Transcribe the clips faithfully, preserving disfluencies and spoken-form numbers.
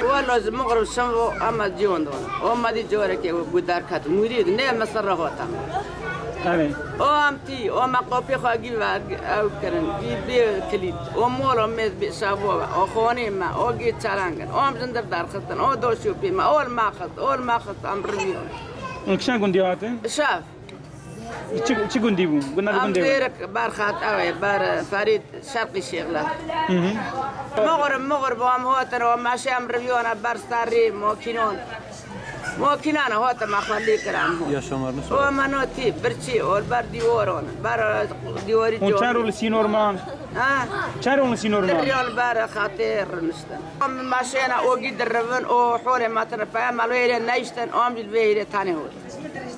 Welo ji mixrib şev û em ciwan dona. O me dî carekê û guhdar ket. Mûrî ne me ser re hota. Erê. O em tî, o me qopê xwe gî ver, ew kirin, gî bê kilît. O mol o mêz bê şavo ve. O xonê me, o gê çerangin. O em jindir derxistin. O doşûpê me, o li me xist, o li me xist, em riviyon. Hûn kişan gundî hatin? Şev. Çi, çi gundî bû? Gunda Em gundê bû. Zêrik ber xat ew ê, ber Ferîd Şerqî Şêxle. Hı hı. Mixrib, mixrib, em hatin, o meşe em riviyona ber serî, makînon. Makînan hate me xwe lê kir em hot. Yaşamlarını O sor. Menotî, birçî, ol ber dîwaron, ber dîwarî Hûn çend camî. Rol li sînor man? Ha? Çend rol li sînor man? Riyal ber xatê riniştin. Em meşeyna o gî dirivin, o holê me tine peye, me lo êrê neyiştin, o em jî li vê êrê tenê hot.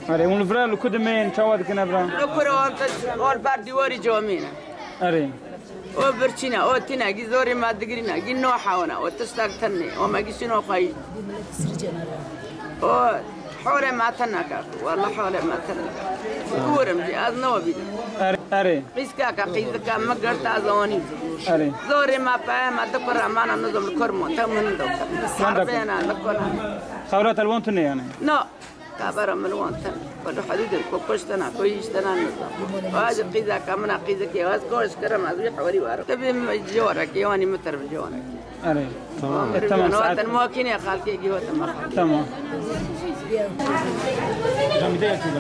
Erê, hûn li vira li ku dimên, çawa dikin evra? Li kur ol ber dîwarî camî ne. Erê. O birçîne, o tîne, gî zorê me digirîne, gî no hewne, o tiştek tenê, o me gî şîno xweyî. O holê me teneke, wela holê me teneke. Kurim jî, ez nabînim. Erê, erê. Qîzkeke, qîzike min girt, ez anî. Erê. Zorê me peye me du kure mane nizam li kur mon, te min do. Wanda Harbêne, li kur. Xewra te li wan tune yani? No. Kabera min wan tene. Welo hidûdin ku kuştena, ku hiştena nizam. Wajib qîzeka min a qîzekê, ez koş kirim, ez wî hewrî warim. Tebî min carekê, wanî min ter bi carekê. Erê. Tamam. Tamam, saet. Watan makînê xalkê gî watan me xalkê. Tamam. Camide yatıyor.